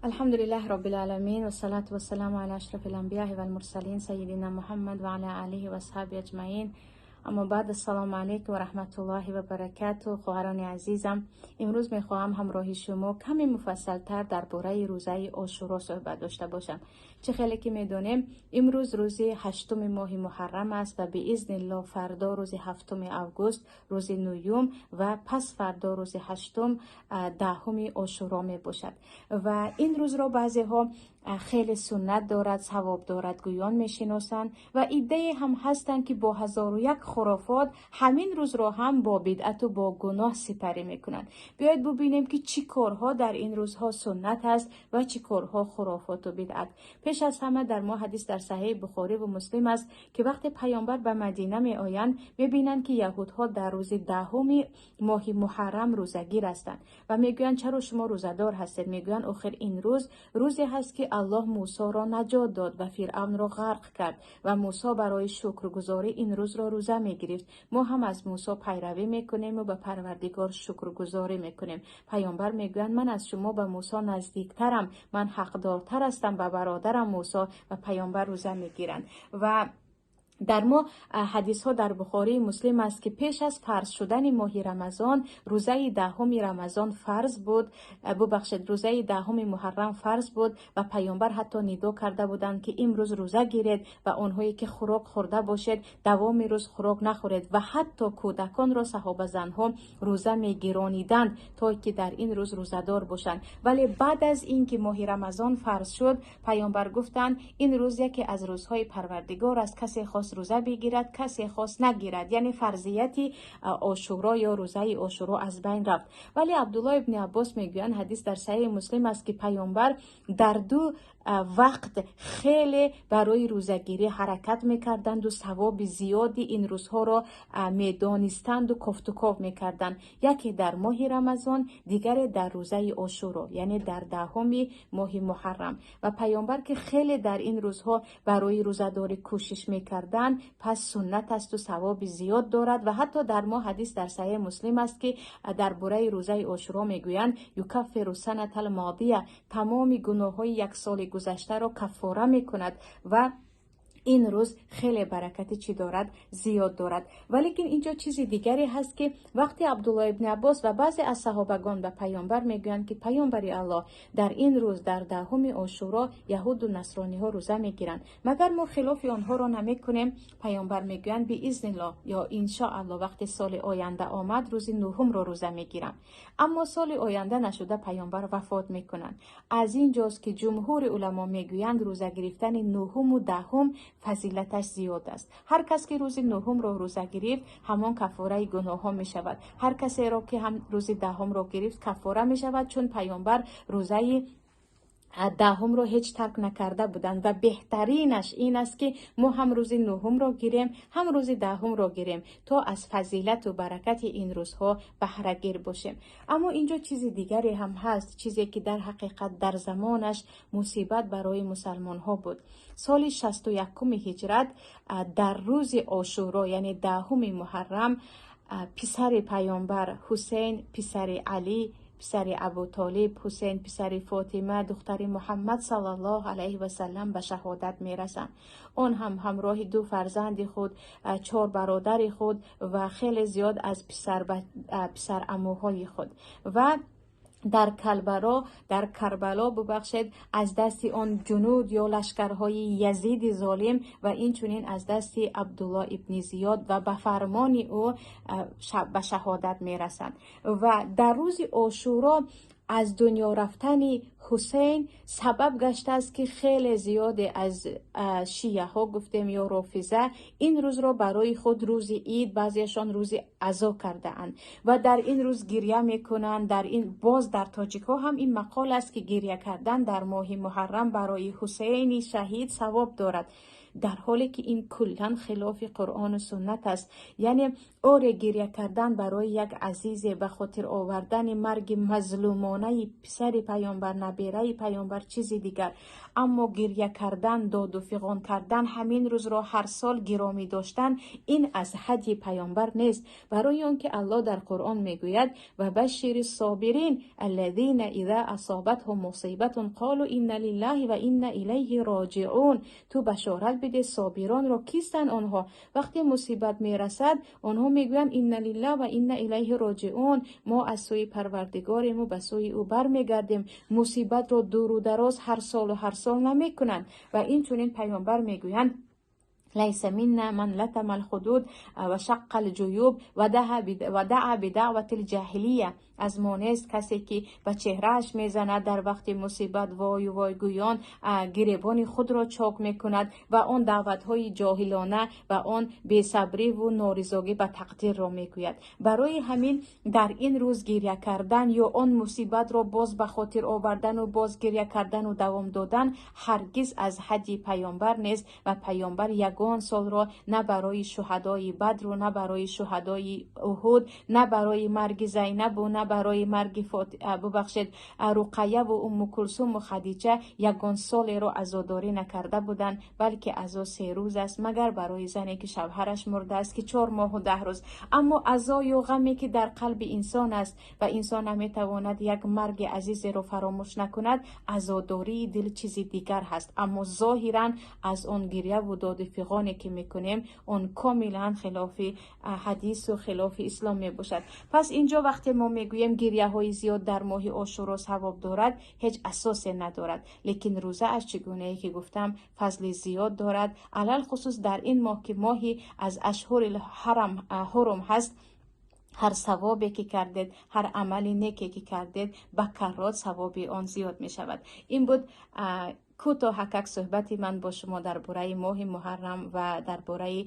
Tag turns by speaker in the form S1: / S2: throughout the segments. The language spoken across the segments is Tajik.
S1: الحمد لله رب العالمين والصلاة والسلام على أشرف الأنبياء والمرسلين سيدنا محمد وعلى آله وأصحابه أجمعين. أما بعد، السلام علیکم و رحمت الله و برکاته. خواهران عزیزم، امروز میخواهم همراهی شما کمی مفصلتر درباره روزه عاشورا صحبت داشته باشم. چه خیلی که میدونیم، امروز روز هشتم ماه محرم است و به اذن الله فردا روز هفتم اوگوست، روز نهم و پس فردا روز هشتم، دهم عاشورا می باشد و این روز را بعضی ها خیلی سنت دارد، ثواب دارد گویان میشناسند و عده‌ای هم هستند که با هزار و یک خرافات همین روز را هم با بدعت و با گناه سپری میکنند. بیاید ببینیم که چی کارها در این روزها سنت است و چی کارها خرافات و بدعت. پیش از همه در ما حدیث در صحیح بخاری و مسلم است که وقتی پیامبر به مدینه می آیند، می بینند که یهودها در روز دهم ماه محرم روزگیر هستند و میگویند چرا شما روزه‌دار هستید؟ میگویند آخر این روز روزی هست که الله موسی را نجات داد و فرعون را غرق کرد و موسی برای شکرگزاری این روز را روزه می گرفت. ما هم از موسی پیروی میکنیم و به پروردگار شکرگزاری میکنیم. پیامبر میگویند من از شما به موسی نزدیکترم، من حقدارتر هستم به برادرم موسی. و پیامبر روزه میگیرند و در ما حدیث ها در بخاری مسلم است که پیش از فرض شدن ماه رمضان روزه دهم رمضان فرض بود، ببخشید، روزه دهم محرم فرض بود و پیامبر حتی ندا کرده بودند که امروز روزه گیرید و آنهایی که خوراک خورده باشید دوام روز خوراک نخورید و حتی کودکان را صحابه زنها روزه میگیرانیدند تا که در این روز روزه‌دار باشند. ولی بعد از اینکه ماه رمضان فرض شد، پیامبر گفتند این روز یکی از روزهای پروردگار است، کسی خواست روزه بگیرد، کسی خواست نگیرد. یعنی فرضیت عاشورا یا روزه عاشورا از بین رفت. ولی عبدالله ابن عباس میگویند، حدیث در صحیح مسلم است که پیامبر در دو وقت خیلی برای روزگیری حرکت میکردند و ثواب زیادی این روزها را میدانستند و کوفت و کوب میکردند. یکی در ماه رمضان، دیگر در روزه عاشورا، یعنی در دهم ماه محرم. و پیامبر که خیلی در این روزها برای روزه‌داری کوشش میکردند، پس سنت است و ثواب زیاد دارد. و حتی در ما حدیث در صحیح مسلم است که درباره روزه عاشورا میگویند یکفر السنة الماضیة، تمام گناه های یک سال گذشته را کفاره میکند و این روز خیلی برکت چی دارد؟ زیاد دارد. ولیکن اینجا چیز دیگری هست که وقتی عبدالله ابن عباس و بعضی از صحابگان به پیامبر میگویند که پیامبر الله، در این روز، در دهم عاشورا، یهود و نصرانی ها روزه میگیرند، مگر ما خلاف آنها را نمیکنیم؟ پیامبر میگویند باذن الله یا ان شاء الله وقتی سال آینده آمد روز نهم را روزه میگیرم. اما سال آینده نشده پیامبر وفات میکنند. از اینجاست که جمهور علما میگویند روزه گرفتن نهم و دهم فضیلتش زیاد است. هر کس که روز نهم را روزه گرفت، همان کفاره گناه ها می شود. هر کسی را که هم روز دهم را گرفت، کفاره می شود، چون پیامبر روزه دهم را هیچ ترک نکرده بودند و بهترینش این است که ما هم روز نهم را گیریم، هم روز دهم را گیریم تا از فضیلت و برکت این روزها بهره باشیم. اما اینجا چیز دیگری هم هست، چیزی که در حقیقت در زمانش مصیبت برای مسلمان ها بود. سال 61 هجرت در روز عاشورا، یعنی دهم محرم، پسر پیامبر حسین، پسر علی، پسر ابو طالب، حسین پسر فاطمه دختر محمد صلی الله علیه و سلم به شهادت میرسند. آن هم همراه دو فرزند خود، چهار برادر خود و خیلی زیاد از پسر عموهای خود و در کربلا، ببخشید، از دست آن جنود یا لشکرهای یزید ظالم و این چنین از دست عبدالله ابن زیاد و به فرمان او به شهادت میرسند. و در روز عاشورا از دنیا رفتن حسین سبب گشته است که خیلی زیاد از شیعه ها گفتیم یا رافضه این روز را برای خود روز عید، بعضیشان روز عزا کرده اند و در این روز گریه میکنند. در این باز در تاجیک ها هم این مقال است که گریه کردن در ماه محرم برای حسین شهید ثواب دارد. Дар ҳоле ки ин куллан хилофи Қуръону суннат аст. Яъне оре, гиря кардан барои як азизе, ба хотир овардани марги мазлумонаи писари паёмбар, набераи паёмбар, чизи дигар. Аммо гиря кардан, доду фиғон кардан, ҳамин рӯзро ҳар сол гиромӣ доштан, ин аз ҳадйи паёмбар нест. Барои он ки Аллоҳ дар Қуръон мегӯяд: «Ва башшири собирин аллазина иза асобатҳум мусибатун қолу инна лиллаҳи ва инна илайҳи роҷиун». Ту башорат биде собиронро. Кистанд онҳо? Вақте мусибат мерасад, онҳо мегӯянд: «Инна лиллаҳ ва инна илайҳи роҷиун», мо аз сӯи Парвардигорему ба сӯи ӯ бармегардем. Мусибатро дуру дароз ҳар солу ҳар сол намекунанд. Ва инчунин паёмбар мегӯянд: «Лайса минна ман латама алхудуд ва шаққа алҷуюб ва даъа бидаъвати лҷаҳилия». Аз мо нест касе ки ба чеҳрааш мезанад дар вақти мусибат, вою вой гӯён гиребони худро чок мекунад ва он даъватҳои ҷоҳилона ва он бесабриву норизогӣ ба тақдирро мегӯяд. Барои ҳамин дар ин рӯз гиря кардан ё он мусибатро боз ба хотир овардану боз гиря кардану давом додан ҳаргиз аз ҳадйи паёмбар нест. Ва паёмбар ягон солро на барои шуҳадои Бадру, на барои шуҳадои Уҳуд, на барои марги Зайнабу, на барои марги, бубахшед, Руқаяву Умму Кулсуму Хадиҷа ягон солеро азодорӣ накарда буданд, балки азо 3 рӯз аст, магар барои зане ки шавҳараш мурдааст, ки 4 моҳу 10 рӯз. Аммо азою ғаме ки дар қалби инсон аст ва инсон наметавонад як марги азизеро фаромӯш накунад, азодории дил чизи дигар ҳаст. Аммо зоҳиран аз он гиряву доду фиғоне ки мекунем, он комилан хилофи ҳадису хилофи ислом мебошад. Пас инҷо вақте мо мегӯем, гиряҳои зиёд дар моҳи Ошуро савоб дорад, ҳеҷ асосе надорад. Лекин рӯзааш, чӣ гунае ки гуфтам, фазли зиёд дорад, алалхусус дар ин моҳ, ки моҳи аз ашҳури ҳурум ҳаст. Ҳар савобе ки кардед, ҳар амали неке ки кардед, ба каррот савоби он зиёд мешавад. Ин буд кӯтоҳакак суҳбати ман бо шумо дар бораи моҳи Муҳаррам ва дар бораи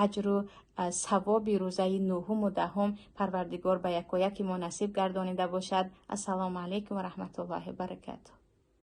S1: аҷру савоби рӯзаи нӯҳуму 10-ум. Парвардигор ба якояки мо насиб гардонида бошад. Ассалому алайкум ва раҳматуллоҳи баракатуҳ.